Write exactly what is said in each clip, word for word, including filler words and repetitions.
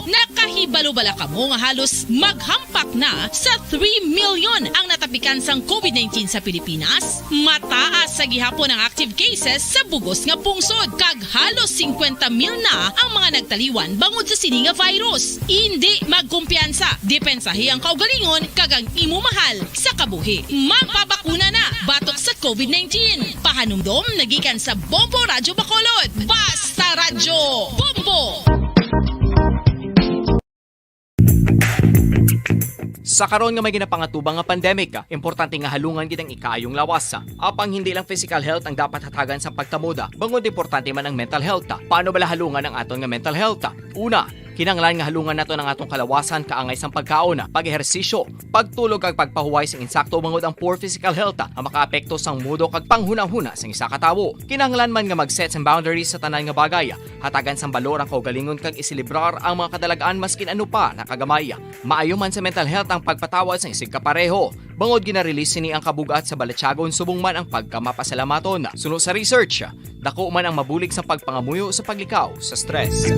Nakahibalo bala kamo nga halos maghampak na sa three million ang natapikan sang COVID nineteen sa Pilipinas? Mataas sa gihapon ang active cases sa bugos nga pungsod, kag halos singkwenta mil na ang mga nagtaliwan bangod sa sini nga virus. Indi magkumpiyansa, depensahi ang kaugalingon kag ang imo mahal sa kabuhi. Magpabakuna na batok sa COVID nineteen. Pahanumdom nagikan sa Bombo Radyo Bacolod. Basta Radyo Bombo! Sa karon nga may ginapangatubang nga pandemic, importante nga halungan gid ang ikaayong lawas. Apang hindi lang physical health ang dapat hatagan sa pagkamoda, bangod importante man ang mental health. Paano bala halungan ang aton nga mental health? Una, kinahanglan nga halungan naton ang atong kalawasan kaangay sang pagkaon, pag-ehersisyo, pagtulog kag pagpahuway sing insakto, bangod ang poor physical health ang makaapekto sang mood kag panghunahuna sang isa ka tawo. Kinahanglan man nga mag-set sang boundaries sa tanan nga bagay, hatagan sang balor ang kaugalingon kag iselebrar ang mga kadalag-an maskin ano pa na kagamay. Maayo man sa mental health ang pagpatawad sang isigkapareho, bangod gina-release sini ang kabug-at sa balatyagon subong man ang pagkamapasalamaton. Suno sa research, dako man ang mabulig sa pagpangamuyo sa paglikaw sa stress.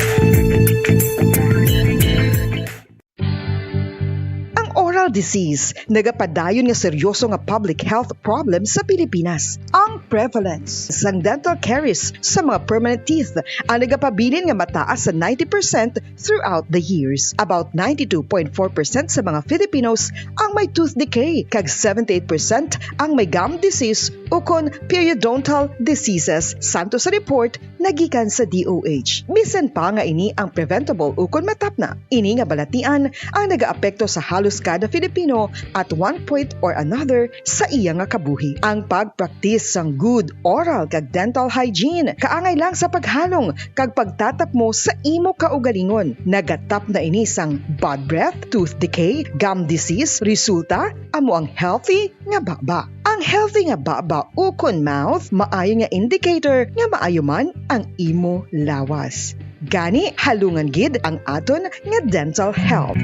Ang oral disease nagapadayon nga seryoso nga public health problem sa Pilipinas. Ang prevalence sang dental caries sa mga permanent teeth ang nagapabilin nga mataas sa ninety percent throughout the years. About ninety-two point four percent sa mga Filipinos ang may tooth decay, kag seventy-eight percent ang may gum disease ukon periodontal diseases, santo sa report nagikan sa D O H. Bisan pa nga ini ang preventable ukon matapna, ini nga balatian ang nagaapekto sa halos kada Filipino at one point or another sa iya nga kabuhi. Ang pagpraktis sang good oral kag dental hygiene kaangay lang sa paghalong kag pagtatapmo sa imo kaugalingon. Nagatapna ini sang bad breath, tooth decay, gum disease, resulta amo ang healthy nga baba. Ang healthy nga baba ukon mouth maayo nga indicator nga maayo man ang imo lawas. Gani, halungan gid ang aton nga dental health.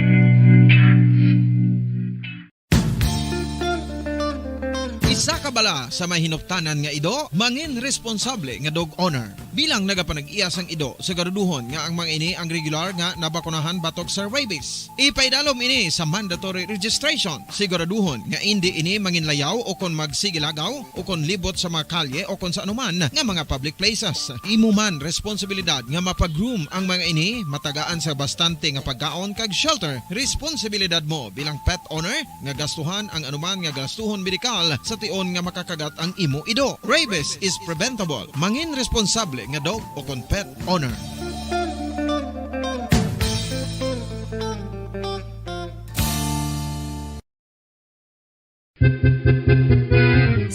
Isa ka bala sa may hinuptanan nga ido, mangin responsable nga dog owner. Bilang nagapanag-iya sang ido, siguraduhon nga ang mga ini ang regular nga nabakunahan batok sa rabies. Ipaidalom ini sa mandatory registration. Siguraduhon nga indi ini manginlayaw o kon magsigilagaw o kon libot sa mga kalye o kon sa anuman nga mga public places. Imo man responsibilidad nga mapag-groom ang mga ini, matagaan sa bastante nga pagkaon kag shelter. Responsibilidad mo bilang pet owner nga gastuhan ang anuman nga gastuhon medikal sa tion nga makakagat ang imo ido. Rabies is preventable. Mangin responsable nga dog o kon pet owner.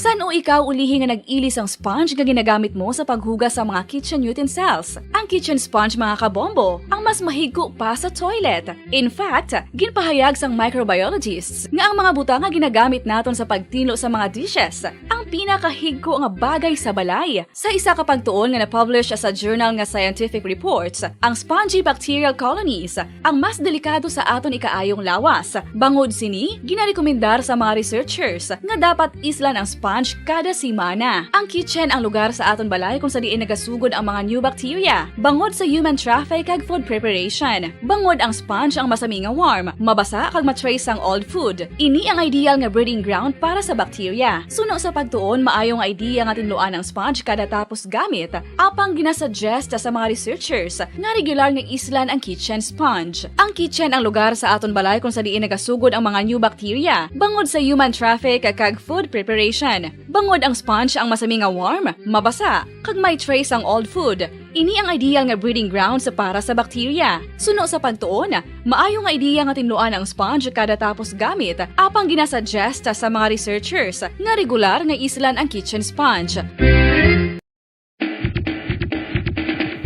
San-o ikaw ulihi nga nag-ili sang sponge nga ginagamit mo sa paghugas sa mga kitchen utensils? Ang kitchen sponge, mga kabombo, ang mas mahigko pa sa toilet. In fact, ginpahayag sang microbiologists nga ang mga butang nga ginagamit naton sa pagtinlo sa mga dishes ang pinakahigko nga bagay sa balay. Sa isa ka pagtuon nga na-publish sa journal nga Scientific Reports, ang spongy bacterial colonies ang mas delikado sa aton ikaayong lawas. Bangod sini, ginarekomendar sa mga researchers nga dapat islan ang sponge kada semana. Ang kitchen ang lugar sa aton balay kung sa diin nagasugod ang mga new bacteria, bangod sa human traffic kag food preparation. Bangod ang sponge ang masami nga warm, mabasa kag ma-trace sang old food. Ini ang ideal nga breeding ground para sa bacteria. Suno sa pagtuon, maayo nga idea nga tinluan ang sponge kada tapos gamit, apang ginasuggest sa mga researchers nga regular nga islan ang kitchen sponge. Ang kitchen ang lugar sa aton balay kung sa diin nagasugod ang mga new bacteria, bangod sa human traffic kag food preparation. Bangod ang sponge ang masami nga warm, mabasa, kag may trace ang old food, ini ang ideal nga breeding grounds para sa bacteria. Suno sa pagtuon, maayo nga idea nga tinluan ang sponge kada tapos gamit, apang ginasuggest sa mga researchers nga regular nga islan ang kitchen sponge.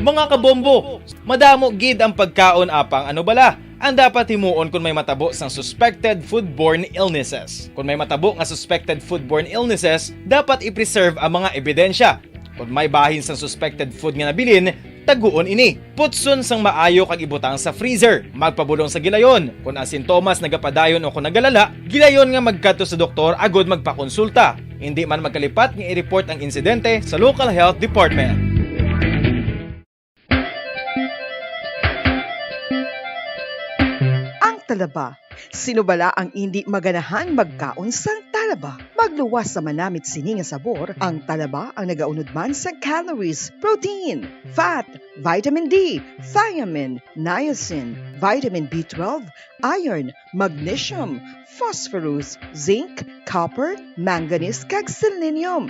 Mga kabombo, madamo gid ang pagkaon, apang ano bala ang dapat himuon kon may matabo sang suspected foodborne illnesses? Kon may matabo nga suspected foodborne illnesses, dapat i-preserve ang mga ebidensya. Kon may bahin sang suspected food nga nabilin, taguon ini. Putson sang maayo kag ibutang sa freezer. Magpabulong sa gilayon. Kon ang sintomas nagapadayon o kon nagalala, gilayon nga magkadto sa doktor agud magpakonsulta. Indi man magkalipat nga i-report ang insidente sa local health department. talaba. Sino bala ang indi maganahan magkaon sang talaba? Magluwas sa manamit sini nga sabor, ang talaba ang nagaunod man sang calories, protein, fat, vitamin D, thiamine, niacin, vitamin B twelve, iron, magnesium, phosphorus, zinc, copper, manganese, kag selenium.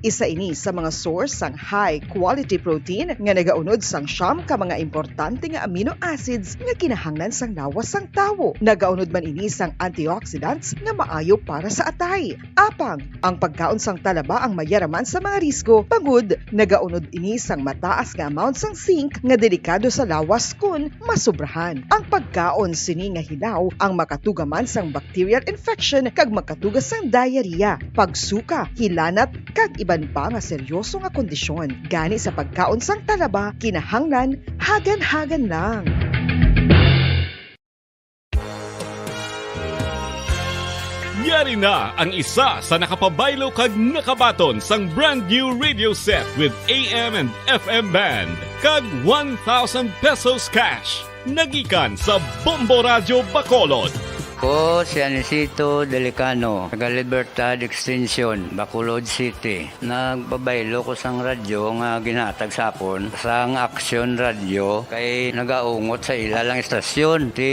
Isa ini sa mga source sang high quality protein nga nagaunod sang siyam ka mga importante nga amino acids nga kinahanglan sang lawas sang tawo. Nagaunod man ini sang antioxidants nga maayo para sa atay. Apang, ang pagkaon sang talaba ang mayaraman sa mga risgo, bangod nagaunod ini sang mataas nga amount sang zinc nga delikado sa lawas kon masobrahan. Ang pagkaon sini nga hilaw ang makatuga man sang bacterial infection kag makatuga sang diarrhea, pagsuka, hilanat, kag iban pa nga seryoso nga kondisyon. Gani sa pagkaon sang talaba, kinahanglan hagan-hagan lang. Yari na ang isa sa nakapabaylo kag nakabaton sang brand new radio set with A M and F M band kag one thousand pesos cash. Nagikan sa Bombo Radyo Bacolod. Ko si Anisito Delicano, taga Libertad Extension, Bacolod City. Nagpabaylo ko sang radyo nga ginhatag sa akon sang Aksyon Radyo kay nagaungot sa ila lang istasyon. Ti,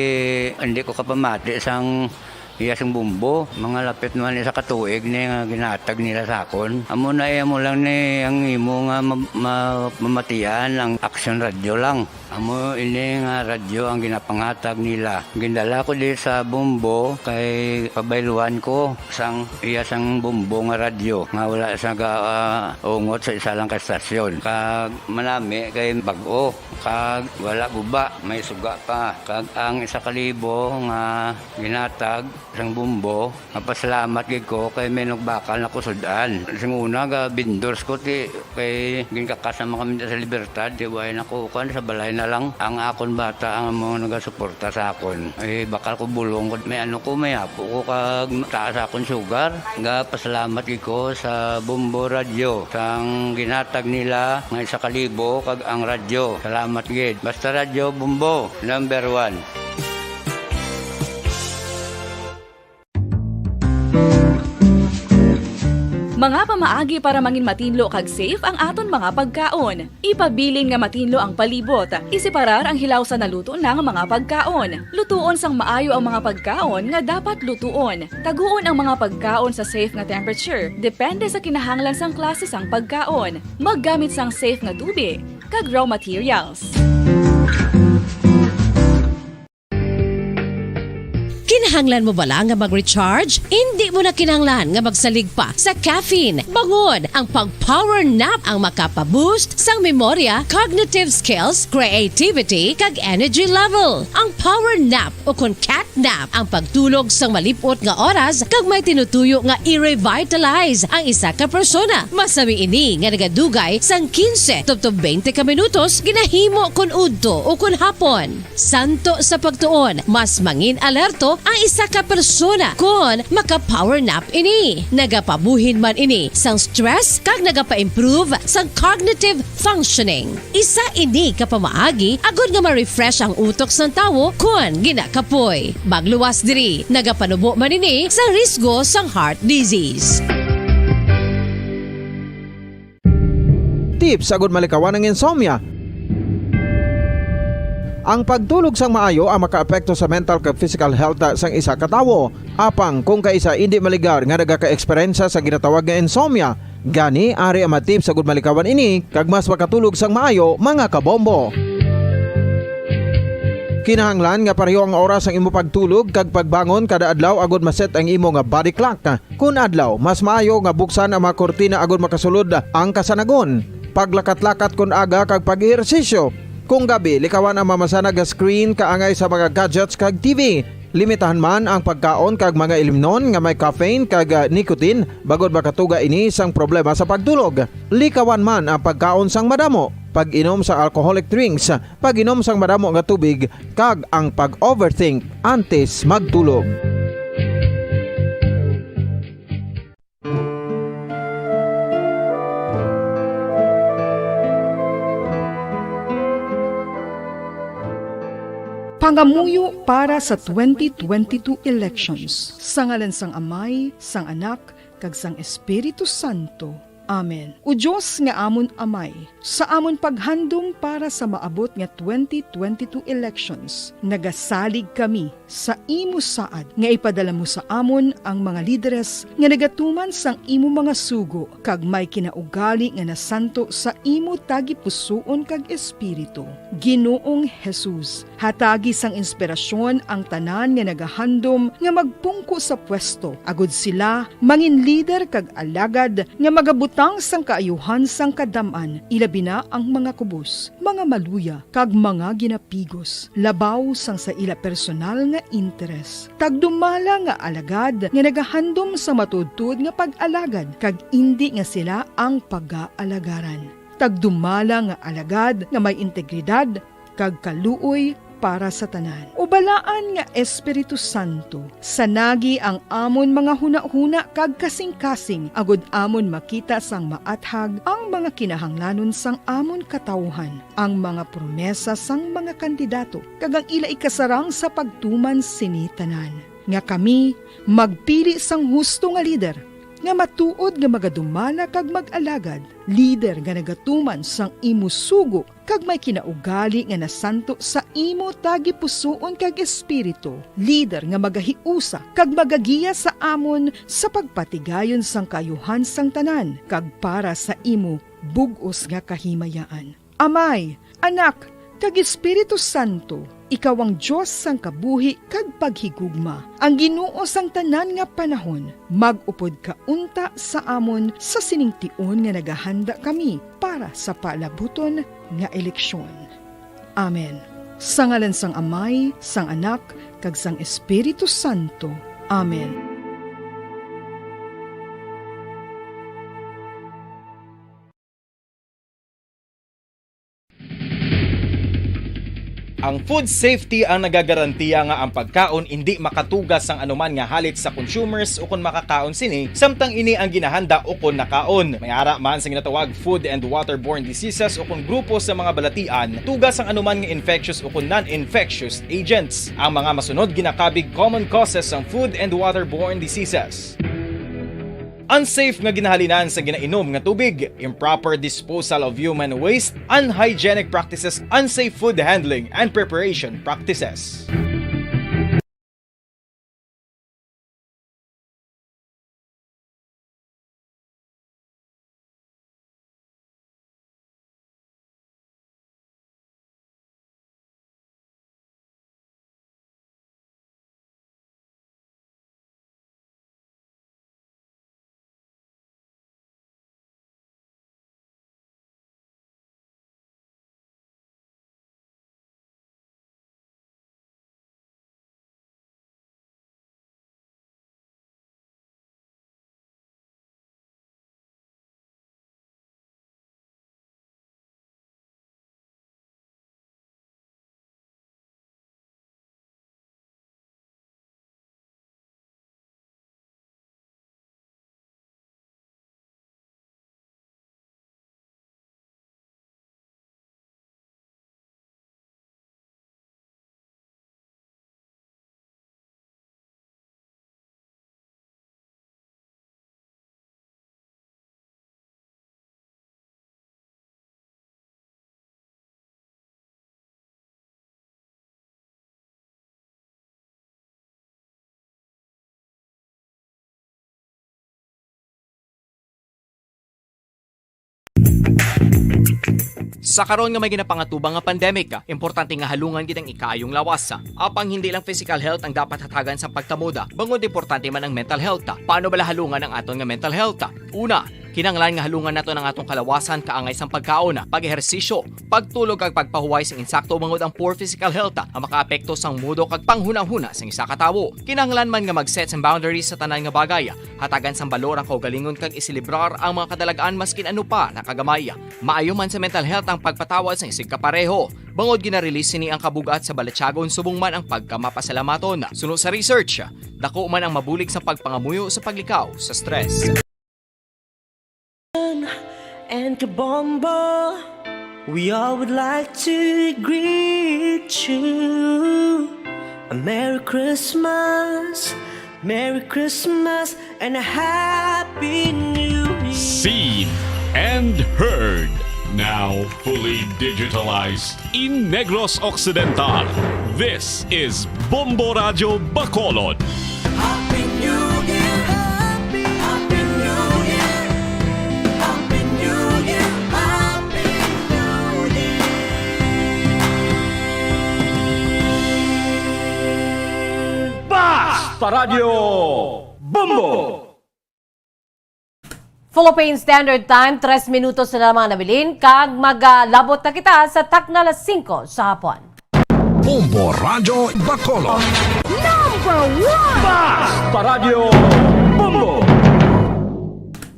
hindi ko kapamati sang iya sang Bombo. Mga lapit naman isa ka tuig ni nga ginhatag nila sa akon. Amo na, eh, amo lang ni ang imo nga ma-, ma-, mamatian ang Aksyon Radyo lang. Amo ini nga radyo ang ginapangatag nila. Gindala ko di sa Bombo kay pabayluan ko sang iya sang Bombo nga radyo nga wala sa ga, ah, ungot sa isa lang ka estasyon. Kag manami kay bag-o, kag wala guba, may suga pa. Kag ang isa ka libo nga ginatag sang Bombo, mapasalamat gid ko kay may nagbakal na kusud-an. Sing una, ga vendors ko, ti, kay ginkakas naman kami sa Libertad, ti, way na ko, kuan, sa balay na lang. Ang akon bata ang mga nagasuporta sa akon. Eh, bakal ko bulong ko, may ano ko, may apo ko, kag taas akon sugar. Ga pasalamat gid ko sa Bombo Radyo, sang ginatag nila nga isa ka libo, kag ang radyo. Salamat gid. Basta Radyo Bombo, number one. Mga pamaagi para mangin matinlo kag safe ang aton mga pagkaon. Ipabilin nga matinlo ang palibot. Iseparar ang hilaw sa naluto na nga mga pagkaon. Lutuon sang maayo ang mga pagkaon nga dapat lutuon. Taguon ang mga pagkaon sa safe nga temperature, depende sa kinahanglan sang klase sang pagkaon. Maggamit sang safe nga tubig kag raw materials. Kinahanglan mo bala nga mag-recharge? Indi mo na kinahanglan nga magsalig pa sa caffeine. Bangod ang pag-power nap ang makapa-boost sang memorya, cognitive skills, creativity, kag energy level. Ang power nap, o kon cat nap, ang pagtulog sang malip-ot nga oras kag may tinutuyo nga i-revitalize ang isa ka persona. Masami ini nga nagadugay sang quince tubtob twenty ka minutos, ginahimo kon udto o kon hapon. Santo sa pagtuon, mas mangin-alerto ang isa ka persona kon maka-power nap ini. Nagapabuhin man ini sang stress kag nagapa-improve sang cognitive functioning. Isa ini ka pamaagi agod nga ma-refresh ang utok sang tawo kon ginakapoy. Magluwas diri, nagapanubo man ini sang risgo sang heart disease. Tips agud malikawan ang insomnia. Ang pagtulog sang maayo ang makaapekto sa mental kag physical health sang isa ka tawo. Apang kung kaisa indi maligar nga nagaka-eksperyensya sa ginatawag nga insomnia, gani ari ang mga tips agud malikawan ini kag mas makatulog sang maayo, mga kabombo. Kinahanglan nga pareho ang oras sang imo pagtulog kag pagbangon kada adlaw agud ma-set ang imo nga body clock. Kon adlaw, mas maayo nga buksan ang mga kurtina agud makasulod ang kasanagon. Paglakat-lakat kon aga kag pag-ehersisyo. Kung gabi, likawan ang mamasanag nga screen kaangay sa mga gadgets kag T V. Limitahan man ang pagkaon kag mga ilimnon nga may caffeine kag, ah, nicotine, bangod makatuga ini sang problema sa pagtulog. Likawan man ang pagkaon sang madamo, pag-inom sa alcoholic drinks, pag-inom sang madamo nga tubig, kag ang pag-overthink antes magtulog. Pangamuyo para sa twenty twenty-two elections. Sa ngalan sang Amay, sang Anak, kag sang Espiritu Santo. Amen. O Dios nga amon Amay, sa amon paghandom para sa maabot nga twenty twenty-two elections, nagasalig kami sa imo saad nga ipadala mo sa amon ang mga lideres nga nagatuman sang imo mga sugo kag may kinaugali nga nasanto sa imo tagipusoon kag espiritu. Ginoong Jesus, hatagi sang inspirasyon ang tanan nga nagahandom nga magpungko sa pwesto, agud sila mangin lider kag alagad nga magabutang sang kaayuhan sang kadam-an, ilabi na ang mga kubos, mga maluya, kag mga ginapigos, labaw sang sa ila personal nga interes. Tagdumala nga alagad nga nagahandom sa matuodtuod nga pag-alagad, kag indi nga sila ang pagaalagaran. Tagdumala nga alagad nga may integridad kag kaluoy para sa tanan. O Balaan nga Espiritu Santo, sanagi ang amon mga hunahuna kag kasingkasing, agud amon makita sang maathag ang mga kinahanglanon sang amon katawuhan, ang mga promesa sang mga kandidato, kag ang ila ikasarang sa pagtuman sini tanan, nga kami magpili sang husto nga lider, nga matuod nga magadumala kag mag-alagad, lider nga nagatuman sang imo sugo kag may kinaugali nga nasanto sa imo tagipusoon kag espiritu, lider nga magahiusa kag magagiya sa amon sa pagpatigayon sang kaayuhan sang tanan kag para sa imo bug-os nga kahimayaan. Amay, Anak, kag Espiritu Santo, ikaw ang Dios sang kabuhi kag paghigugma, ang Ginoo sang tanan nga panahon. Mag-upod ka unta sa amon sa sining tion nga nagahanda kami para sa palabuton nga eleksyon. Amen. Sa ngalan sang Amay, sang Anak, kag sang Espiritu Santo. Amen. Ang food safety ang nagagarantiya nga ang pagkaon indi makatuga sang anuman nga halit sa consumers ukon makakaon sini, samtang ini ang ginahanda ukon nakaon. May ara man sa ginatawag food and waterborne diseases ukon grupo sa mga balatian, tuga sang anuman nga infectious ukon non-infectious agents. Ang mga masunod ginakabig common causes sang food and waterborne diseases. Unsafe nga ginahalinan sa ginainom nga tubig, improper disposal of human waste, unhygienic practices, unsafe food handling and preparation practices. Sa karon nga may ginapangatubang nga pandemic, importante nga halungan gid ang ikaayong lawas. Apang hindi lang physical health ang dapat hatagan sa pagtamod, bangod importante man ang mental health. Paano bala halungan ang aton nga mental health? Una, kinahanglan nga halungan naton ang aton kalawasan kaangay sang pagkaon, pag-ehersisyo, pagtulog kag pagpahuway sing insakto, bangod ang poor physical health ang makaapekto sang mudo kag panghunahuna sang isa ka tawo. Kinahanglan man nga mag-set sang boundaries sa tanan nga bagay, hatagan sang balor ang kaugalingon kag iselebrar ang mga kadalag-an maskin ano pa na kagamay. Maayo man sa mental health ang pagpatawad sang isigkapareho, bangod gina-release sini ang kabug-at sa balatyagon subong man ang pagkamapasalamaton. Suno sa research, dako man ang mabulig sa pagpangamuyo sa paglikaw sa stress. And kabombo. We all would like to greet you a Merry Christmas, Merry Christmas, and a Happy New Year. Seen and heard, now fully digitalized in Negros Occidental. This is Bombo Radyo Bacolod. Happy New Year! Happy, Happy New Year! Happy New Year! Happy New Year! Basta Radyo Bombo! Philippine Standard Time, tres minutos na lamang nabilin, kag magalabot na kita sa takna alas singko sa hapon. Bombo Radyo Bacolod. Number one! Basta Radyo Bombo!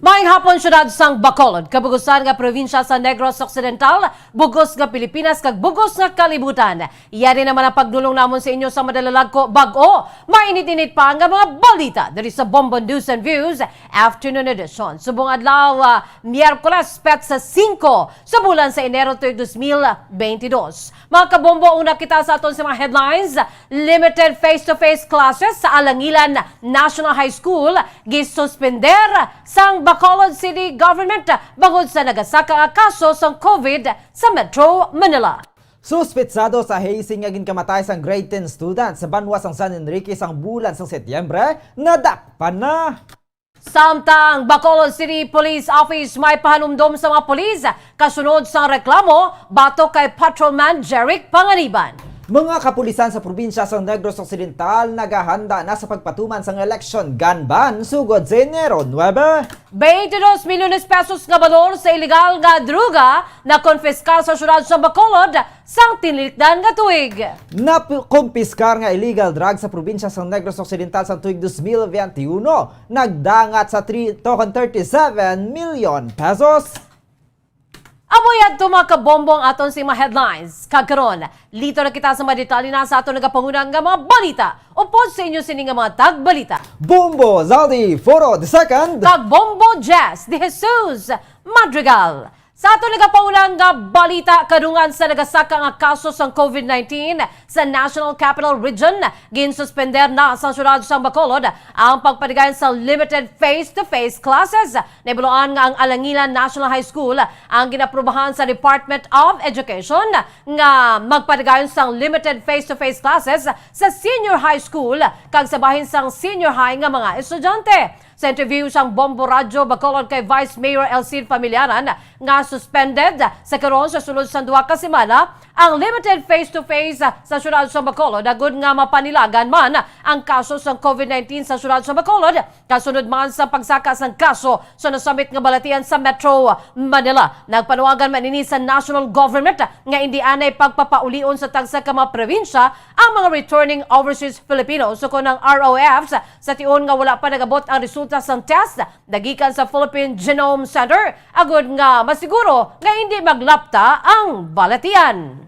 Maayong hapon, siyudad sang Bacolod, kabugusan nga probinsya sa Negros Occidental, bugos nga Pilipinas, kag bugos nga kalibutan. Yari naman ang pagdulong namon sa inyo sa madalalag ko bag-o, mainit-init pa nga mga balita diri sa Bombo News and Views Afternoon Edition. Subong adlaw, ah, Miyerkules, petsa singko sa bulan sa Enero tuig dos mil benti dos. Mga kabombo, una kita sa aton sa mga headlines. Limited face-to-face classes sa Alangilan National High School gisuspender sang Bacolod City Government bangod sa nagasaka nga kaso sang COVID sa Metro Manila. Suspetsado sa hazing nga ginkamatay sang grade ten student sa banwa sang San Enrique sang bulan sang Setyembre, nadakpan na. Samtang Bacolod City Police Office may pahanumdom sa mga pulis kasunod sang reklamo batok kay Patrolman Jeric Panganiban. Mga kapulisan sa probinsya sang Negros Occidental nagahanda na sa pagpatuman sang election gun ban sugod sa Enero nuebe. Twenty-dos milyones pesos nga balor sa ilegal nga droga nakonpiskar sa siyudad sa Bacolod sang tinilikdan nga tuig. Nakumpiskar nga illegal drugs sa probinsya sang Negros Occidental sa tuig dos mil veintiuno nagdangat sa three, two hundred thirty-seven million pesos. Amo yadto, mga kabombo, ang aton sa mga headlines. Kag karon, lito na kita sa mga detalye na sa aton nagapanguna nga mga balita. Upod sa inyo sini nga mga tagbalita, Bombo Zaldi Foro the second. Kag Bombo Jess de Jesus Madrigal. Sa aton nagapaulang nga balita, kadungan sa nagasaka nga kaso sang COVID nineteen sa National Capital Region, ginsuspender na sa siyudad sang Bacolod ang pagpatigayon sa limited face-to-face classes. Nahibaluan nga ang Alangilan National High School ang ginaprobahan sa Department of Education nga magpatigayon sang limited face-to-face classes sa senior high school kag sa bahin sang senior high nga mga estudyante. Sa interview sang Bombo Radyo Bacolod kay Vice Mayor El Cid Familiaran nga suspended sa karon sa sulod sang duha ka semana ang limited face-to-face sa siyudad sa Bacolod, agud nga mapanilagan man ang kaso sang COVID nineteen sa siyudad sa Bacolod, kasunod man sa pagsaka sang kaso sa nasambit nga balatian sa Metro Manila. Nagpanuwagan man ini sa national government nga indi anay pagpapaulion sa tagsa ka mga probinsya ang mga returning overseas Filipinos, ukon ang R O Fs, sa tion nga wala pa nagabot ang resulta sang test nagikan sa Philippine Genome Center, agud nga masiguro nga indi maglapta ang balatian.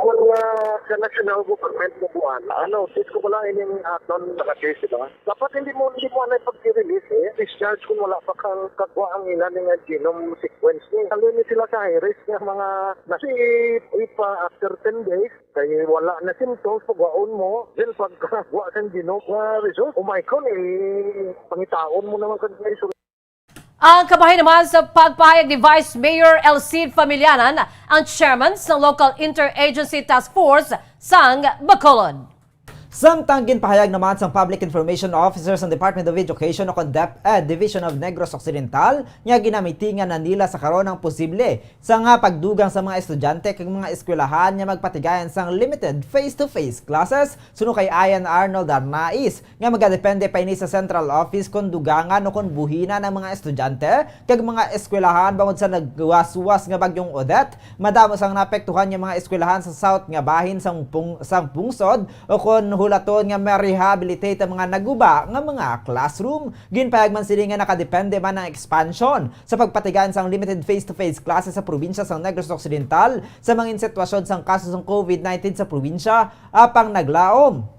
Kung, ah, sa national government mo kuan, ano, sis ko pala ining aton naka-case, di ba? Dapat hindi mo, hindi mo anay pag-release, eh. Discharge kung wala pa kang kagwa ang ila ni nga genome sequence ni. Kalo ni sila sa high risk nga mga nasi ipa after ten days, kay wala na symptoms, pagwaon mo, then pagkagwa kang genome nga result, umay ko ni pangitaon mo naman kag result. Ang kabahin naman sa pagpahayag ni Vice Mayor El Cid Familiaran, ang chairman sa Local Interagency Task Force sang Bacolod. Samtang ginpahayag naman sang Public Information Officer sang Department of Education o kon DepEd Division of Negros Occidental nga ginamitingan na nila sa karon ang posible sa nga pagdugang sa mga estudyante kag mga eskwelahan nga magpatigayon sang limited face-to-face classes, suno kay Ian Arnold Arnaiz, nga magadepende pa ini sa central office kon dugangan o kon buhinan ang mga estudyante kag mga eskwelahan bangod sa nagwaswas nga Bagyong Odette. Madamo sang naapektuhan nga mga eskwelahan sa south nga bahin sang pung-, sang pungsod, o kon hulaton nga ma-rehabilitate ang mga naguba nga mga classroom. Ginpahayag man sini nga nakadepende man ang expansion sa pagpatigayon sang limited face-to-face classes sa probinsya sang Negros Occidental sa mga sitwasyon sang kaso sang COVID nineteen sa probinsya, apang naglaom.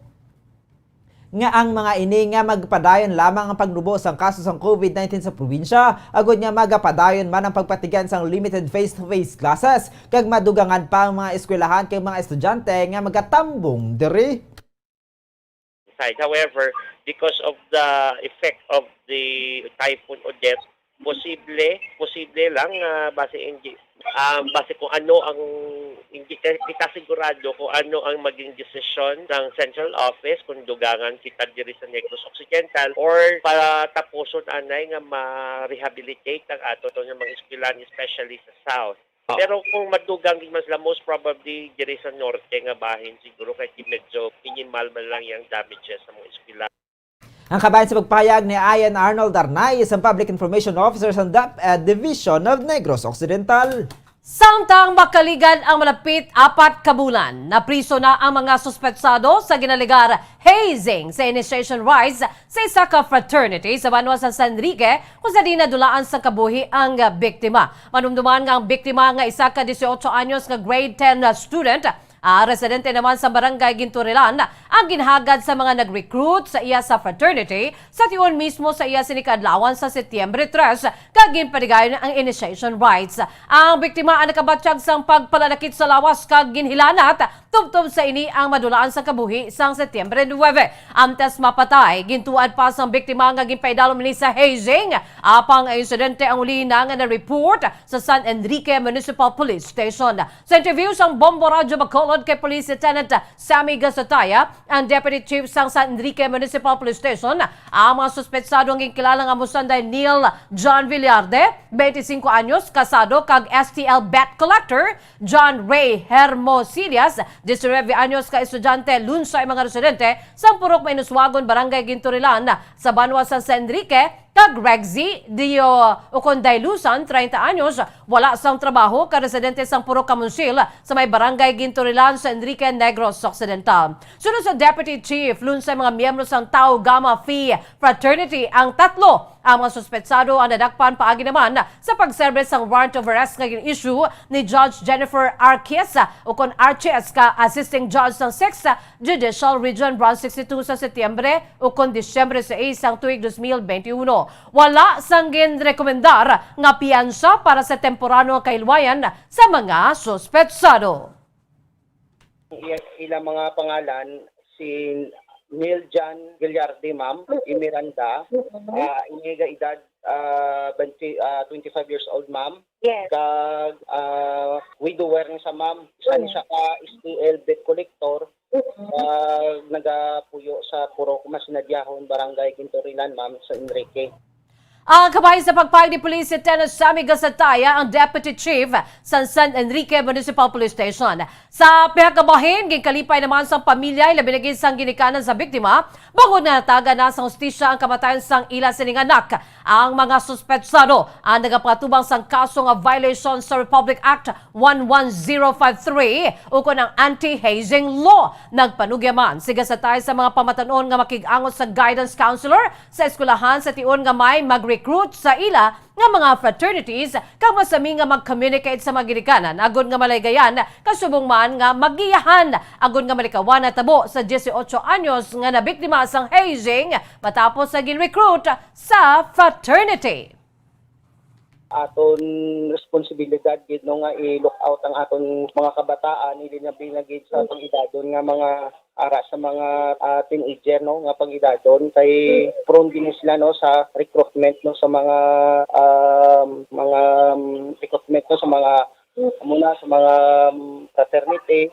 nga ang mga ini nga magpadayon lamang ang pagnubo sang kaso sang COVID nineteen sa probinsya, agud nga magapadayon man ang pagpatigyan sang limited face-to-face classes, kag madugangan pa ang mga eskwelahan kag mga estudyante nga magatambong diri. Side. However, because of the effect of the Typhoon Odette, posible, posible lang nga base hindi, um, base kung ano ang hindi ka- kita sigurado kung ano ang maging desisyon ng central office kung dugangan kita diri sa Negros Occidental or patapuson anay nga ma-rehabilitate ang ato to nga mga eskwelahan, especially sa South. Pero kung madugang gid man sila, most probably diri sa norte nga bahin siguro kay medyo minimal man lang yang damages sa mga eskwela. Ang kabahin sa pagpahayag ni Ian Arnold Arnaiz, ang Public Information Officer sa DepEd Division of Negros Occidental. Samtang makaligan ang malapit apat ka bulan, napriso na ang mga suspetsado sa ginalegar hazing sa initiation rites sa isa ka fraternity sa banwa sa San Enrique, kung sa diin nadulaan sang kabuhi ang biktima. Manumduman nga ang biktima nga isa ka dieciocho anyos nga grade ten student, ah, residente naman sa Barangay Ginturilan, ang ginhagad sa mga nag-recruit sa iya sa fraternity sa tion mismo sa iya sini kaadlawan sa Setyembre tres, kag ginpatigayon ang initiation rites. Ang biktima ang nakabatyag sang pagpalalakit sa lawas kag ginhilanat. Tubtob sa ini ang madulaan sa kabuhi sang Setyembre nuebe. Antes mapatay, gintuad pa sang biktima nga ginpaidalom ini sa hazing. Apang ang insidente ang uli na nga na-report sa San Enrique Municipal Police Station. Sa interview sang Bombo Radyo Bacolod kay Police Lieutenant Sammy Gasataya, ang Deputy Chief sang San Enrique Municipal Police Station, ang mga suspetsado ang ginkilala nga amo sanday Neil John Villarde, twenty-cinco anyos, kasado kag S T L bet collector, John Ray Hermosilias, diecinuebe anyos, ka estudyante, lunsay mga residente sang Purok Mainuswagon, Barangay Ginturilan, sa banwa sang San Enrique, kag Rexy Dio ukon Dailusan, treinta anyos, wala sang trabaho, ka residente sang Purok Kamunsil sa may Barangay Ginturilan, San Enrique, Negros Occidental. Sunod sa Deputy Chief, lunsay mga miyembro sang Tau Gamma Phi Fraternity ang tatlo. Ang mga suspetsado ang nadakpan paagi naman sa pagserbe sang warrant of arrest nga gin-issue ni Judge Jennifer Arquez, ukon Arquez, ka Assisting Judge sang Sixth Judicial Region Branch sixty-two sa Setyembre ukon Disyembre sais sang tuig dos mil benti uno. Wala sang ginrekomendar nga piyansa para sa temporano nga kahilwayan sa mga suspetsado. Iya, ila mga pangalan, si Neil John Guillardi, ma'am, i Miranda, ah, iniga edad ah, twenty, ah, twenty-five years old, ma'am. Yes. Kag ah, widower ni sa ma'am. Isa ni siya ka S T L bet collector. Kag nagapuyo sa Purok Masinadyahon, Barangay Ginturilan, ma'am, sa Enrique. Ang kabahin sa pagpahayag ni Police Lieutenant Sammy Gasataya, ang Deputy Chief sa San Enrique Municipal Police Station. Sa pihak nga bahin, ginkalipay naman sang pamilya, ilabi na gid sang ginikanan sa biktima, bangod nga natagan na sang hustisya ang kamatayon sang ila sining anak. Ang mga suspetsado ang nagapangatubang sang kaso nga violation sa Republic Act one one zero five three ukon ang anti-hazing law. Nagpanugya man si Gasataya sa mga pamatan-on nga makig-angot sa guidance counselor sa eskwelahan sa tion nga may mag-recruit sa ila nga mga fraternities, kag masami nga mag-communicate sa mga ginikanan agod nga malaygayan, kasubong man nga magiyahan agod nga malikawan natabo sa dieciocho anyos nga nabiktima sang hazing matapos sa gin-recruit sa fraternity. Aton responsibilidad gid, no, nga i-look out ang aton mga kabataan, ilabi na gid sa pang-edadon nga mga ara sa mga ah, teenager, no, nga pang-edadon, kay prone din sila, no, sa recruitment, no, sa mga um, mga um, recruitment, no, sa mga muna sa mga um, fraternity.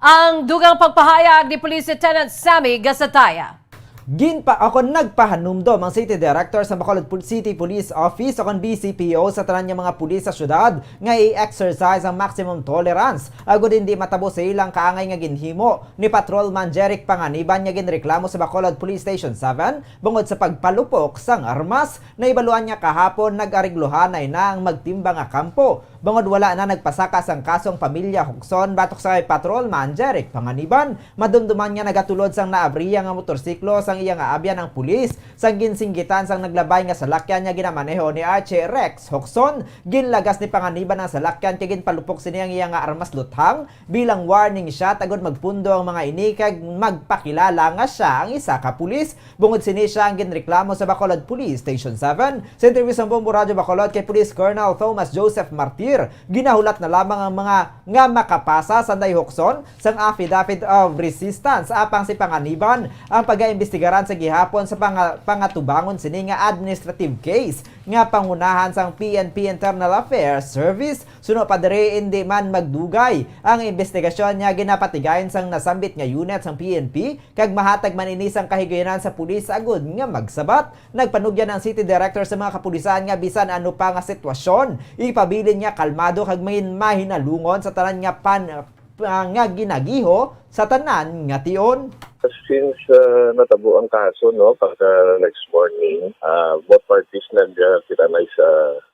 Ang dugang pagpahayag ni Police Lieutenant Sammy Gasataya. Ginpa ako nagpahanumdom ang City Director sa Bacolod Pol- City Police Office o kon B C P O sa tanan nga mga pulis sa syudad nga i-exercise ang maximum tolerance agud hindi matabo sa ilang kaangay nga ginhimo ni Patrolman Jeric Panganiban nga ginreklamo sa Bacolod Police Station seven bangod sa pagpalupok sang armas. Nahibaluan nga kahapon nag-ariglohanay na ang magtimbang nga kampo bangod wala na nagpasaka sang kasong pamilya Hukson batok sa kay Patrolman Jeric Panganiban. Madumduman nga nagatulod sang naabriya nga motorsiklo sa iya nga abyan ang pulis sang ginsinggitan sang naglabay nga salakyan nga ginamaneho ni Archie Rex Hoxon. Ginlagas ni Panganiban ang salakyan kay ginpalupok sini ang iya nga armas luthang bilang warning shot agud magpundo ang mga ini kag magpakilala nga sia ang isa ka pulis. Bungod sini, sia ang ginreklamo sa Bacolod Police Station seven. Sa interview sa Bombo Radyo Bacolod kay Police Colonel Thomas Joseph Martir, ginahulat na lamang ang mga nga makapasa sanday Hoxon sang affidavit of resistance. Apang si Panganiban ang pagaimbestigaran sa gihapon sa panga-, pangatubangon sini nga administrative case nga pangunahan sang P N P Internal Affairs Service. Suno pa diri, indi man magdugay ang imbestigasyon nga ginapatigayon sang nasambit nga unit sang P N P, kag mahatag man ini sang kahigayunan sa pulis agud nga magsabat. Nagpanugyan ang city director sa mga kapulisan nga bisan ano pa nga sitwasyon, ipabilin nga kalmado kag mahin-, mahinalungon sa tanan nga pan-, ah, nga ginagiho sa tanan nga tion. Since, ah, natabo ang kaso, no, pagka next morning, ah, both parties nagkitanay sa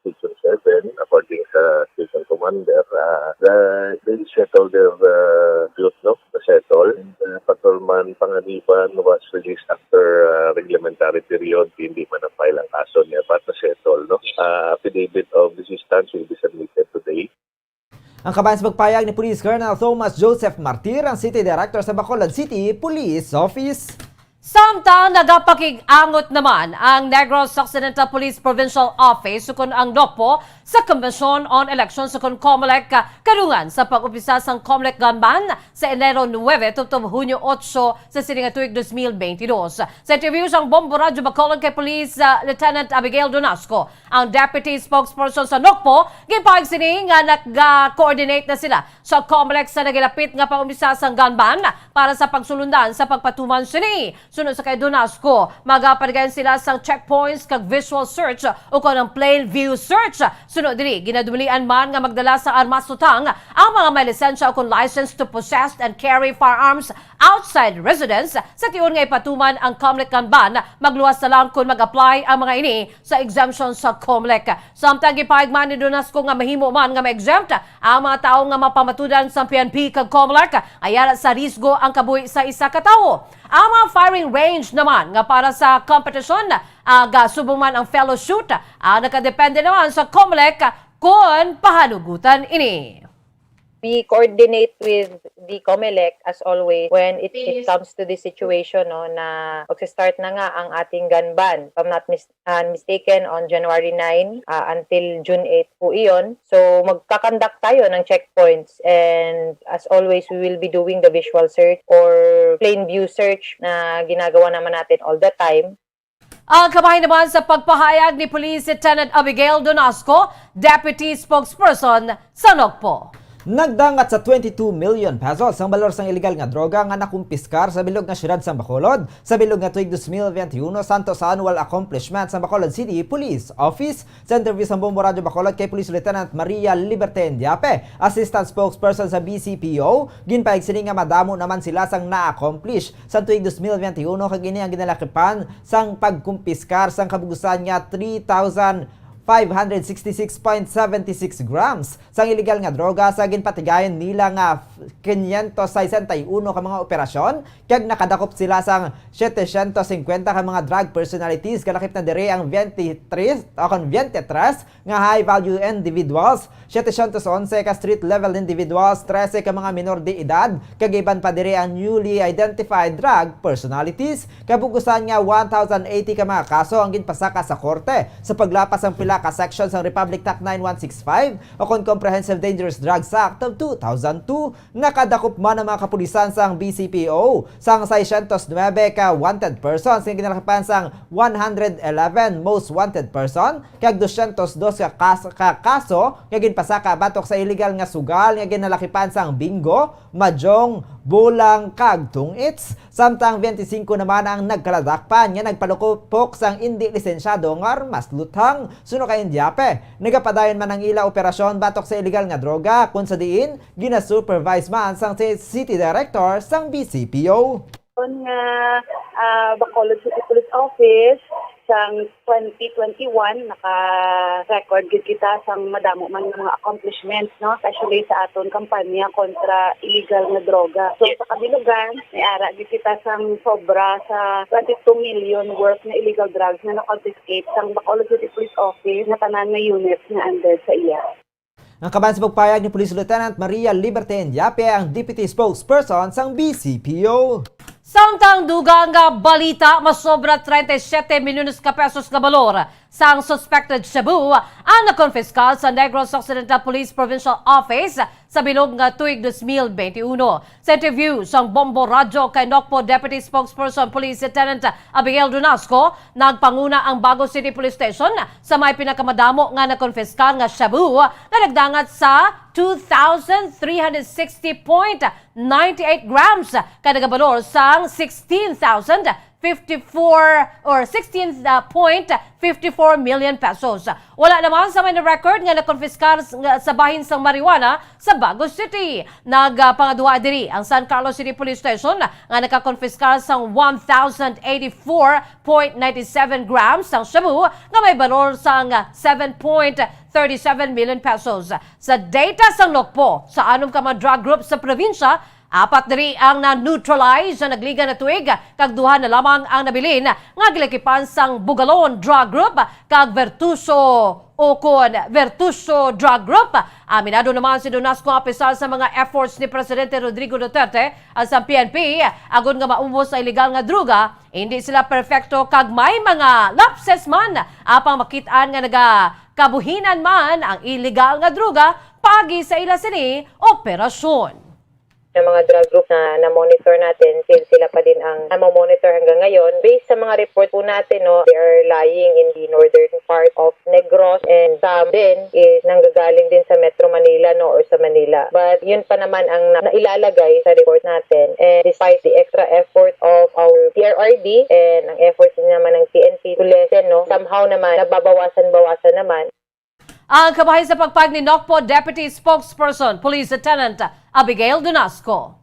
Station seven, according sa station commander, ah, the, they settled their, ah, dispute, no, na-settle. And, ah, Patrolman Panganiban was released after, ah, reglementary period, hindi man na-file ang kaso niya, but na-settle, no. Ah, affidavit of resistance will be submitted today. Ang kabahin sa pagpayag ni Police Colonel Thomas Joseph Martir, ang City Director sa Bacolod City Police Office. Samtang nagapakig-angot naman ang Negros Occidental Police Provincial Office ukon ang NOCPO sa Commission on Elections ukon COMELEC kadungan sa pag-umpisa sang COMELEC gun ban sa Enero nuebe tubtob Hunyo otso sa sini nga tuig dos mil benti dos. Sa interview sang Bombo Radyo Bacolod kay Police, ah, Lieutenant Abigail Donasco, ang Deputy Spokesperson sa NOCPO, ginpahayag sini nga naga-coordinate na sila sa COMELEC sa nagilapit nga pag-umpisa sang gun ban para sa pagsulundan sa pagpatuman sini. Suno sa kay Donasco, magapatigayon sila sang checkpoints kag visual search ukon ang plain view search. Suno diri, ginadumalian man nga magdala sa armas luthang ang mga may lisensya ukon license to possess and carry firearms outside residence. Sa tion nga ipatuman ang COMELEC gun ban, magluwas na lang kon mag-apply ang mga ini sa exemption sa COMELEC. Samtang gipahayag man ni Donasco nga mahimo man nga ma-exempt ang mga tawo nga mapamatudan sa P N P kag COMELEC, ayara sa risgo ang kabuhi sa isa ka tawo. Ang mga firing range naman nga para sa competition, ah, subong man ang fellow shoot, ah, nakadepende naman sa COMELEC kon pahanugutan ini. We coordinate with the COMELEC as always when it, it comes to this situation, no, na magsa-start na nga ang ating gun ban. If I'm not mis-, uh, mistaken, on January nine, uh, until June eight po iyon. So, magkakandak tayo ng checkpoints, and as always, we will be doing the visual search or plain view search na ginagawa naman natin all the time. Ang kabahin naman sa pagpahayag ni Police Lieutenant Abigail Donasco, Deputy Spokesperson sa NOCPO. Nagdangat sa twenty-two million pesos ang balor sang iligal nga droga nga nakumpiskar sa bilog nga siyudad sang Bacolod sa bilog nga tuig dos mil benti uno, santo sa annual accomplishment sang Bacolod City Police Office. Sa interview sa Bombo Radyo Bacolod kay Police Lieutenant Maria Liberte Indiape, Assistant Spokesperson sa B C P O, ginpahayag sini nga madamo naman sila sang na-accomplish sa tuig dos mil benti uno, kag ini ang ginalakipan sang pagkumpiskar sang kabugusan nga three thousand five hundred sixty-six point seventy-six grams sang iligal nga droga sa ginpatigayon nila nga quinientos sesenta y uno ka mga operasyon, kag nakadakop sila sang setecientos cincuenta ka mga drug personalities. Kalakip na diri ang twenty-three o kon twenty-three nga high-value individuals, setecientos onse ka street-level individuals, trese ka mga minor de edad, kag iban pa diri ang newly identified drug personalities. Kabugusan nga one thousand eighty ka mga kaso ang ginpasaka sa korte sa paglapas sang pila ka section sang Republic Act nine one six five o kon Comprehensive Dangerous Drugs Act of two thousand two. Nakadakop man ang mga kapulisan sang B C P O sang sescientos nuebe ka wanted persons nga ginalakipan sang one hundred eleven most wanted person kag dosyentos dos ka kas-, ka kaso nga ginpasaka batok sa iligal nga sugal nga ginalakipan sang bingo, mahjong, bolang, kag tong-its. Samtang twenty-five naman ang nagkaladakpan nga nagpalukupok sang indi lisensyado nga armas luthang. Suno kay Indiape, nagapadayon man ang ila operasyon batok sa iligal nga droga, kun sa diin gina-supervise man sang ci-, city director sang B C P O. Nga, ah, Bacolod City Police Office, sang twenty twenty-one, naka-record gid kita sang madamo man nga mga accomplishments, no? Especially sa aton kampanya kontra illegal nga droga. So, sa kabilugan, may ara gid kita sang sobra sa twenty-two million worth nga illegal drugs nga na-confiscate sang Bacolod City Police Office nga tanan nga units nga under sa iya. Ang kaban sa pagpayag ni Police Lieutenant Maria Libertine Yape, ang Deputy Spokesperson sang B C P O. Samtang dugang nga balita, masobra treinta y siete milyones ka pesos nga balor sang suspected shabu ang nakonfiskar sa Negros Occidental Police Provincial Office sa bilog nga tuig dos mil benti uno. Sa interview sang Bombo Radyo kay Nocpo Deputy Spokesperson Police Lieutenant Abigail Dunasco, nagpanguna ang Bago City Police Station sa may pinakamadamo nga nakonfiskar nga shabu nga nagdangat sa two thousand three hundred sixty point nine eight grams, kay nagabalor sang sixteen thousand fifty-four or sixteen point fifty-four million pesos. Wala naman sa may record nga nakonfiskar s-, nga sa bahin sang marijuana sa Bago City. Nagapangaduha diri ang San Carlos City Police Station nga nakakonfiskar sang one thousand eighty-four point nine seven grams sang shabu nga may balor sang seven point thirty-seven million pesos. Sa data sang Nocpo, sa anom ka mga drug group sa probinsya, apat diri ang na-neutralize sa nagliga na tuig, kag duha na lamang ang nabilin nga gilakipan sang Bugalon Drug Group kag Vertuso ukon Vertuso Drug Group. Aminado naman si Dunasco nga apisar sa mga efforts ni Presidente Rodrigo Duterte ang sa P N P agud nga maubos ang illegal nga droga, hindi sila perpekto kag may mga lapses man, apang makit-an nga nagakabuhinan man ang illegal nga droga paagi sa ila sini operasyon. Sa mga drug group na na-monitor natin, still sila pa din ang namomonitor hanggang ngayon. Based sa mga report po natin, no, they are lying in the northern part of Negros, and some din is nanggagaling din sa Metro Manila, no, or sa Manila. But yun pa naman ang na-, nailalagay sa report natin. And despite the extra effort of our P R R D and ang effort din naman ng P N P to lessen, no, somehow naman nababawasan-bawasan naman. Ang kabahin sa pagpag ni Nocpo Deputy Spokesperson Police Lieutenant Abigail Dunasco.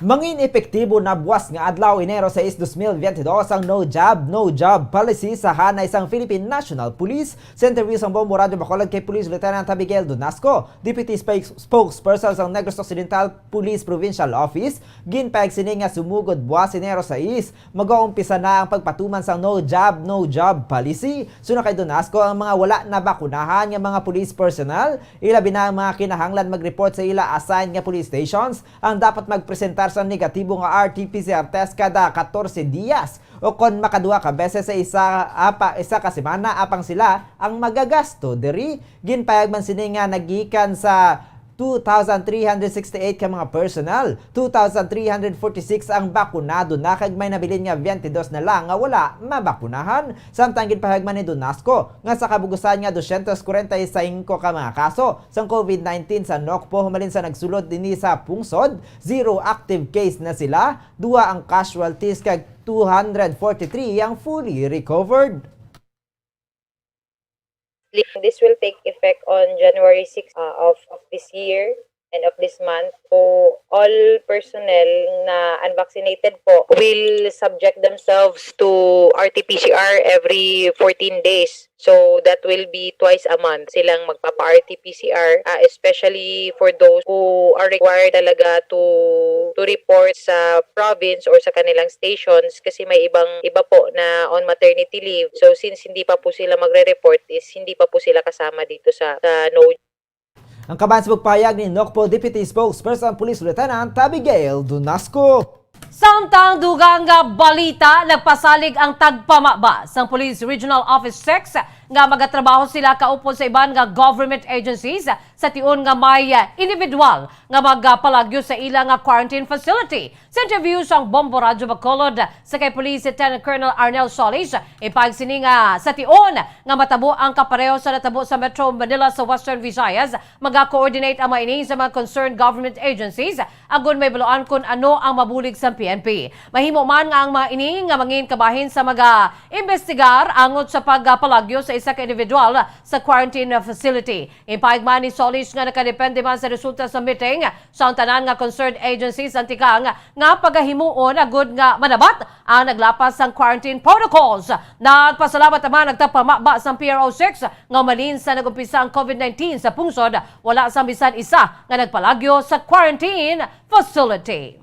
Mangin epektibo na buwas nga adlaw, Enero sais, dos mil biyente dos, ang No Job, No Job Policy sa hanay sang Philippine National Police. Sa interview sang Bombo Radyo Bacolod kay Police Lieutenant Abigail Dunasco, Deputy Spokes-, Spokesperson sang Negros Occidental Police Provincial Office, ginpahayag sini nga sumugod buwas, Enero sais, magaumpisa na ang pagpatuman sang No Job, No Job Policy. Suno kay Dunasco, ang mga wala nabakunahan nga mga police personnel, ilabi na ang mga kinahanglan mag-report sa ila assigned nga police stations, ang dapat magpresentar sa negatibo nga R T P C R test kada katorse dias, o kon makaduha ka beses sa isa, apa, isa ka semana, apang sila ang magagasto diri. Ginpayag man sini nga nagikan sa two thousand three hundred sixty-eight ka mga personnel, two thousand three hundred forty-six ang bakunado na, kag may nabilin nga biyente dos na lang nga wala mabakunahan. Samtang ginpahayag man ni Dunasco nga sa kabugusan nga dosyentos kwarenta y singko ka mga kaso sang COVID nineteen sa Nocpo humalin sa nagsulod dinhi sa pungsod, zero active case na sila, duha ang casualties, kag two hundred forty-three ang fully recovered. This will take effect on January six, uh, of, of this year and of this month. So, all personnel na unvaccinated po will subject themselves to R T P C R every fourteen days. So, that will be twice a month silang magpapa-R T P C R, ah, especially for those who are required talaga to, to report sa province or sa kanilang stations, kasi may ibang, iba po na on maternity leave. So, since hindi pa po sila magre-report, is hindi pa po sila kasama dito sa, sa No. Ang kaban sa pagpahayag ni Nocpo Deputy Spokesperson Police Lieutenant Abigail Dunasco. Samtang dugang nga balita, nagpasalig ang tagpamaba sang Police Regional Office six nga magatrabaho sila kaupod sa iban nga government agencies sa tion nga may, ah, individual nga magapalagyo sa ila nga quarantine facility. Sa interview sang Bombo Radyo Bacolod sa kay Police Lieutenant Colonel Arnel Solis, ipahayag sini nga sa tion nga matabo ang kapareho sa natabo sa Metro Manila sa Western Visayas, maga-coordinate ang mga ini sa mga concerned government agencies agud mahibaluan kon ano ang mabulig sa P N P. Mahimo man nga ang mga ini nga mangin kabahin sa mag-imbestigar angot sa pagpalagyo sa sa ka individual sa quarantine facility. Ginpahayag man ni Solis nga nakadepende man sa resulta sa meeting sa tanan nga concerned agencies ang tikang nga pagahimuon agud nga manabat ang naglapas sang quarantine protocols. Nagpasalamat naman ang tagpamaba sang P R O six nga malin sa nag-umpisa ang COVID nineteen sa pungsod, wala sang bisan isa nga nagpalagyo sa quarantine facility.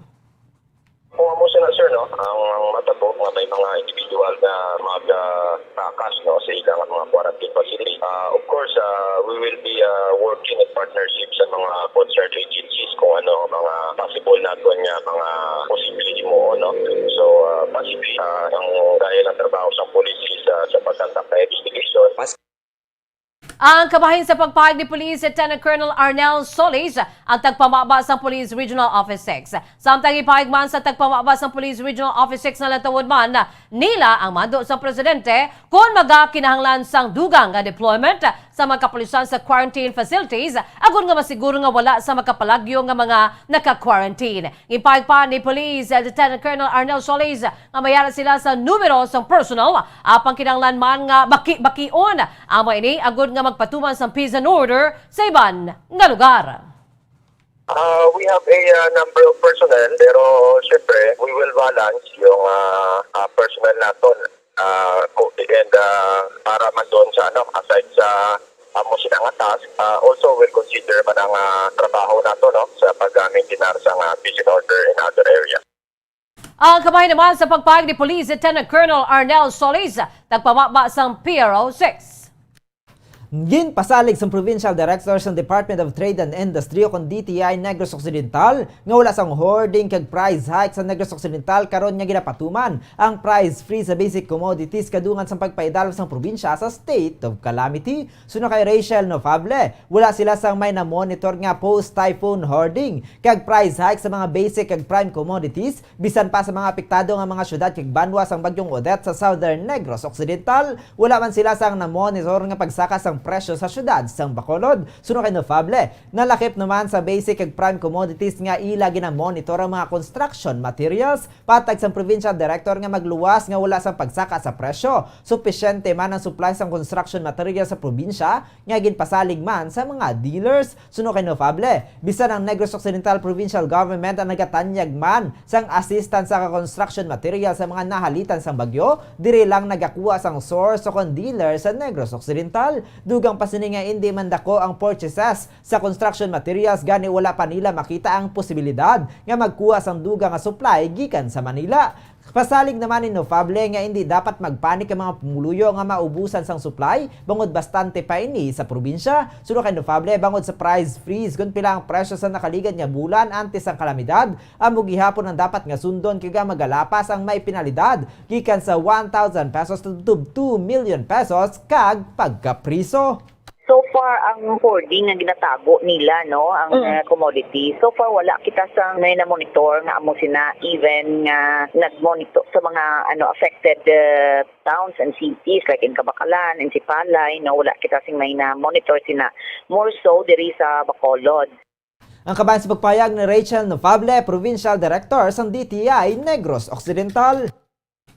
Kung amo sila, sir, no, ang, ang matabo nga may mga individual nga mag, ah, takas, no, sa ila nga mga quarantine facility. Ah, of course, ah, we will be, ah, working in partnership sa mga concerned agencies kung ano ang mga possible naton nga mga posible himuon, no. So, ah, possibly, ah, ang dahil ang trabaho sa police is, ah, sa pagkandak na investigation. Ang kabahin sa pagpahayag ni Police Lieutenant Colonel Arnel Solis ang tagpamaba sang Police Regional Office six. Samtang ipahayag man sa tagpamaba sang Police Regional Office six nga lantawon man nila ang mando sang presidente kon magakinahanglan sang dugang nga deployment sa mga kapulisan sa quarantine facilities agod nga masiguro nga wala sa makapalagyo nga mga naka-quarantine. Ginpahayag pa ni Police Lieutenant Colonel Arnel Solis nga mayara sila sa numero sang personnel, apang kinahanglan man nga baki-bakion ang mga ini agud nga magpatuman sang peace and order sa iban nga lugar. Uh, we have a uh, number of personnel, pero syempre, we will balance yung uh, uh, personnel naton. Uh, and uh, para man doon sa ano, aside sa amo sila nga task, uh, also will consider man ang uh, trabaho nato, no, sa pag-maintain sa uh, peace and order in other areas. Ang kabahin naman sa pagpahayag ni Police Lieutenant Colonel Arnel Solis, tagpamaba sang P R O six. Ginpasalig sang Provincial Director sang Department of Trade and Industry o kon D T I Negros Occidental nga wala sang hoarding kag price hike sa Negros Occidental karon nga ginapatuman ang price freeze sa basic commodities kadungan sang pagpaidalom sang probinsya sa state of calamity. Suno kay Rachel Nofable, wala sila sang may na-monitor nga post-typhoon hoarding kag price hike sa mga basic kag prime commodities, bisan pa sa mga apektado nga mga syudad kag banwa sang Bagyong Odette sa Southern Negros Occidental. Wala man sila sang na-monitor nga pagsaka sang presyo sa syudad sang Bacolod. Suno kay Nofable, nalakip naman sa basic kag prime commodities nga ila gina-monitor ang mga construction materials. Patag sang provincial director nga magluwas nga wala sang pagsaka sa presyo, supisyente man ang supply sang construction materials sa probinsya nga ginpasalig man sa mga dealers. Suno kay Nofable, bisan ang Negros Occidental Provincial Government ang nagatanyag man sang assistance sa construction material sa mga nahalitan sang bagyo, diri lang nagakuha sang source o kon dealer sa Negros Occidental. Dugang pa sini nga indi man dako ang purchases sa construction materials, gani wala pa nila makita ang posibilidad nga magkuha sang dugang nga supply gikan sa Manila. Pasalig naman ni Nofable nga indi dapat magpanik ang mga pumuluyo nga maubusan sang supply, bangod bastante pa ini sa probinsya. Suno kay Nofable, bangod sa price freeze kon pila ang presyo sa nakaligad nga bulan antes sang kalamidad, amo gihapon ang dapat nga sundon kag ang magalapas ang may penalidad gikan sa one thousand pesos to two million pesos kag pagkapriso. So far, ang hoarding nga ginatago nila, no, ang uh, commodity, so far wala kita sa may na-monitor nga amo sina even nga nag-monitor sa mga ano affected uh, towns and cities like in Kabacalan, in Sipalay, no, wala kita sing may na-monitor sina, more so diri sa Bacolod. Ang kabahin sa pagpahayag ni Rachel Nofable, Provincial Director sang D T I Negros Occidental.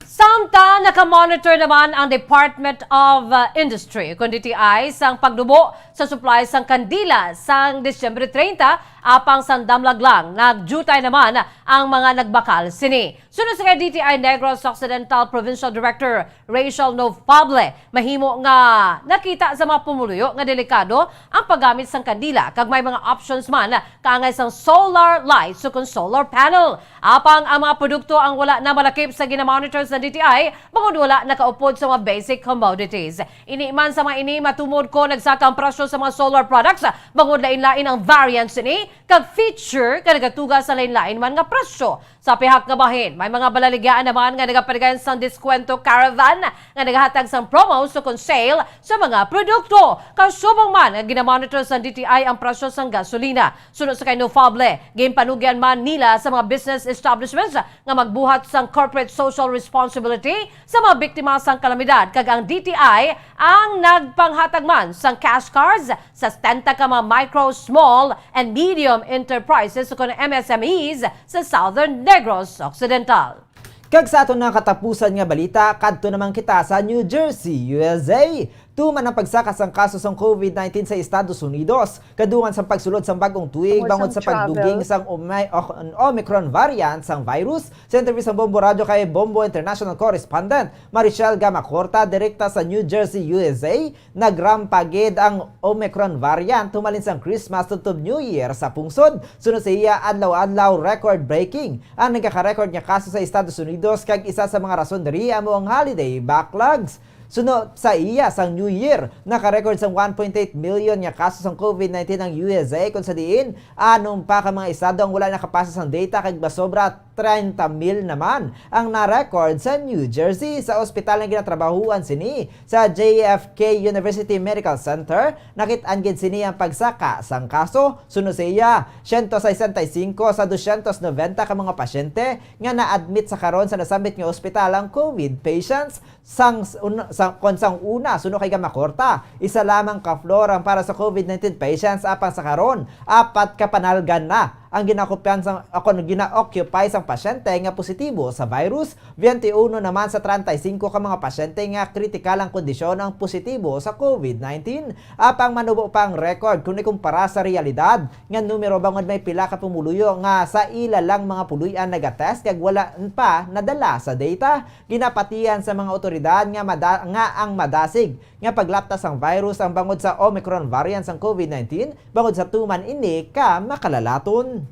Samtang naka-monitor naman ang Department of uh, Industry, kon D T I, sang pagdubo sa supply sang kandila sang Disyembre treinta, apang sang damlag lang, nagjutay naman ang mga nagbakal sini. Suno sa kay D T I Negros Occidental Provincial Director Rachel Nofable, mahimo nga nakita sa mga pumuluyo nga delikado ang paggamit sang kandila kag may mga options man kaangay sang solar lights o kon solar panel. Apang ang mga produkto ang wala na malakip sa ginamonitor sa D T I bangod wala nakaupod sa mga basic commodities. Ini man sa mga ini, matumod ko nagsaka ang presyo sa mga solar products bangod lain-lain ang variants ini kag feature nga nagatuga sa lain-lain man nga presyo. Sa pihak nga bahin, may mga balaligyaan naman nga nagapadagan sang diskwento caravan nga nagahatag sang promos o kon sale sa mga produkto. Kasubong man nga ginamonitor sang D T I ang presyo sang gasolina. Suno sa kay Nofable, ginpanugyan man nila sa mga business establishments nga magbuhat sang corporate social responsibility sa mga biktima sang kalamidad, kag ang D T I ang nagpanghatag man sang cash cards sa setenta ka mga micro, small, and medium enterprises o kon M S M Es sa Southern Negros Occidental. Kag sa aton nga katapusan nga balita, kadto naman kita sa New Jersey, U S A. Tuman ang pagsaka sang kaso sang COVID nineteen sa Estados Unidos, kadungan sang pagsulod sang bag-ong tuig bangod sa pagduging sang Omi-, Omicron variant sang virus. Sa interview sang Bombo Radyo kay Bombo International Correspondent Marichelle Gamacorta, direkta sa New Jersey, U S A, nagrampa gid ang Omicron variant humalin sang Christmas tubtob New Year sa pungsod. Suno sa iya, adlaw-adlaw record-breaking ang nagaka-record nga kaso sa Estados Unidos, kag isa sa mga rason diri amo ang holiday backlogs. Suno sa iya, sang New Year, naka-record sang one point eight million nga kaso sang COVID nineteen ang U S A, kung sa diin anom pa ka mga estado ang wala nakapasa sang data, kag masobra treinta mil naman ang na-record sa New Jersey. Sa ospital nga ginatrabahuan sini, sa J F K University Medical Center, nakit-an gid sini ang pagsaka sang kaso. Suno sa iya, siyento sesenta y cinco sa dosyentos noventa ka mga pasyente nga na-admit sa karon sa nasambit nga ospital ang COVID patients. Sang, un-, sang, kon sang una, suno kay Gamacorta, isa lamang ka floor ang para sa COVID nineteen patients, apang sa karon, apat ka panalgan na ang ginaokupyan sang, ako, gina-occupy sang pasyente nga positibo sa virus. Twenty-uno naman sa treinta y cinco ka mga pasyente nga kritikal ang kondisyon ang positibo sa COVID nineteen. Apang manubo pa ang record kung ikumpara sa realidad nga numero, bangod may pila ka pumuluyo nga sa ila lang mga puloy-an nagatest kag wala pa nadala sa data. Ginapatihan sa mga awtoridad nga mada-, nga ang madasig nga paglapta sang virus ang bangod sa Omicron variant sang COVID nineteen, bangod sa tuman ini ka makalalaton.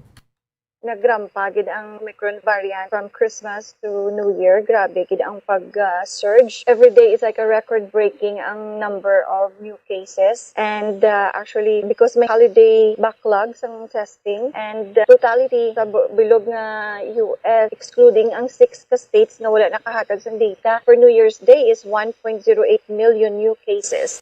Nagrampa gid ang Omicron variant from Christmas to New Year. Grabe gid ang pag, ah, surge. Every day is like a record-breaking ang number of new cases. And, ah, actually, because may holiday backlog sang testing, and, uh, totality sa bu-, bilog nga U S, excluding ang six ka states nga wala nakahatag sang data for New Year's Day, is one point zero eight million new cases.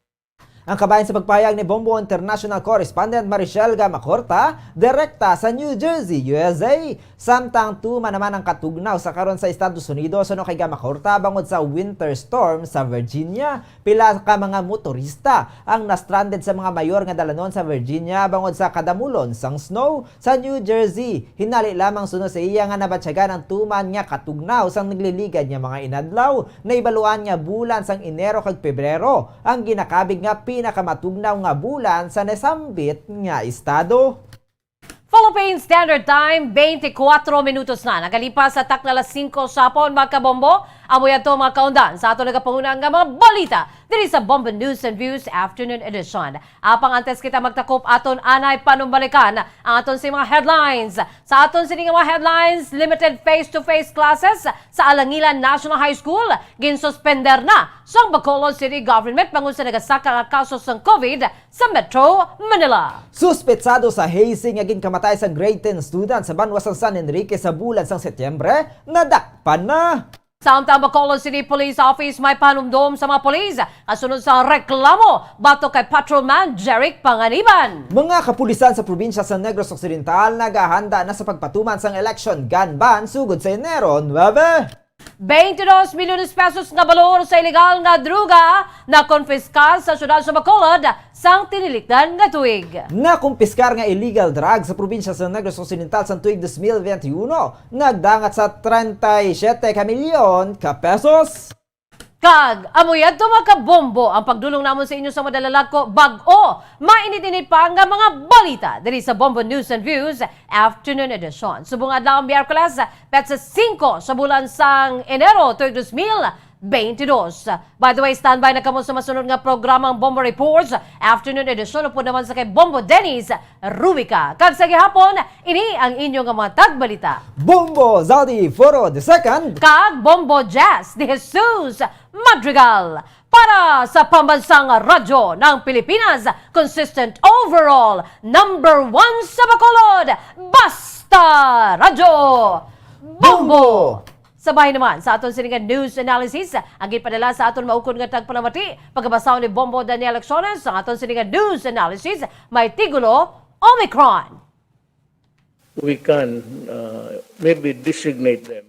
Ang kabahin sa pagpahayag ni Bombo International Correspondent Marichelle Gamacorta, direkta sa New Jersey, U S A. Samtang tuman naman ang katugnaw sa karon sa Estados Unidos, suno kay Gamacorta, bangod sa winter storm sa Virginia. Pila ka mga motorista ang na-stranded sa mga mayor nga dalanon sa Virginia bangod sa kadamulon sang snow. Sa New Jersey, hinali lamang suno sa iya nga nabatyagan ang tuman nga katugnaw sang nagliligad nga mga inadlaw. Nahibaluan nga bulan sang Enero kag Pebrero ang ginakabig nga pinakamatugnaw nga bulan sa nasambit nga estado. Philippine Standard Time, twenty-four minutos na nagalipas sa takna alas singko sa hapon, mga kabombo. Amo yadto, mga kaundan, sa aton nagapanguna nga mga balita diri sa Bombo News and Views Afternoon Edition. Apang antes kita magtakop, aton anay panumbalikan ang aton sini mga headlines. Sa aton sini nga mga headlines, limited face-to-face classes sa Alangilan National High School, ginsuspender na sang Bacolod City Government bangod sa nagasaka nga kaso sang COVID sa Metro Manila. Suspetsado sa hazing nga ginkamatay sang grade ten student sa banwa sang San Enrique sa bulan sang Setyembre, nadakpan na. Samtang Bacolod City Police Office may panumdom sa mga pulis kasunod sa reklamo batok kay Patrolman Jeric Panganiban. Mga kapulisan sa probinsya sa Negros Occidental naghahanda na sa pagpatuman sang election gun ban sugod sa Enero nuebe. Twenty-dos milyones pesos nga balor sa ilegal nga droga nakonpiskar sa siyudad sa Bacolod sang tinilikdan nga tuig. Nakumpiskar nga illegal drug sa probinsya sa Negros Occidental sa tuig dos mil veintiuno nagdangat sa treinta y siete ka milyon ka pesos. Kag amo yadto, mga kabombo, ang pagdulong namon sa inyo sa madalalako bag-o mainit-init pa nga mga balita diri sa Bombo News and Views Afternoon Edition. Subong adlaw, Miyerkules, petsa singko sa bulan sang Enero, tuig dos mil beintidos. By the way, standby na kamo sa masunod nga programang Bombo Reports, Afternoon Edition, upod naman sa kay Bombo Dennis Rubica. Kag sa gihapon, ini ang inyo nga mga tagbalita, Bombo Zaldi Foro the second. Kag Bombo Jazz de Jesus Madrigal. Para sa Pambansang Radyo ng Pilipinas, consistent overall, number one sa Bacolod, Basta Radyo Bombo! Bombo! Sa bahin naman sa aton sini nga news analysis, ang ginpadala sa aton maukon nga tagpalamati, pagkabasa ni Bombo Daniel Acciones, ang aton sini nga news analysis may titulo, Omicron. We can, uh, maybe designate them.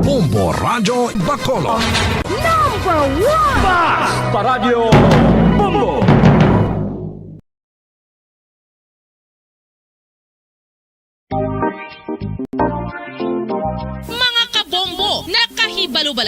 Bombo Radyo Bacolod. Number one! Basta Radyo Bombo! Palubala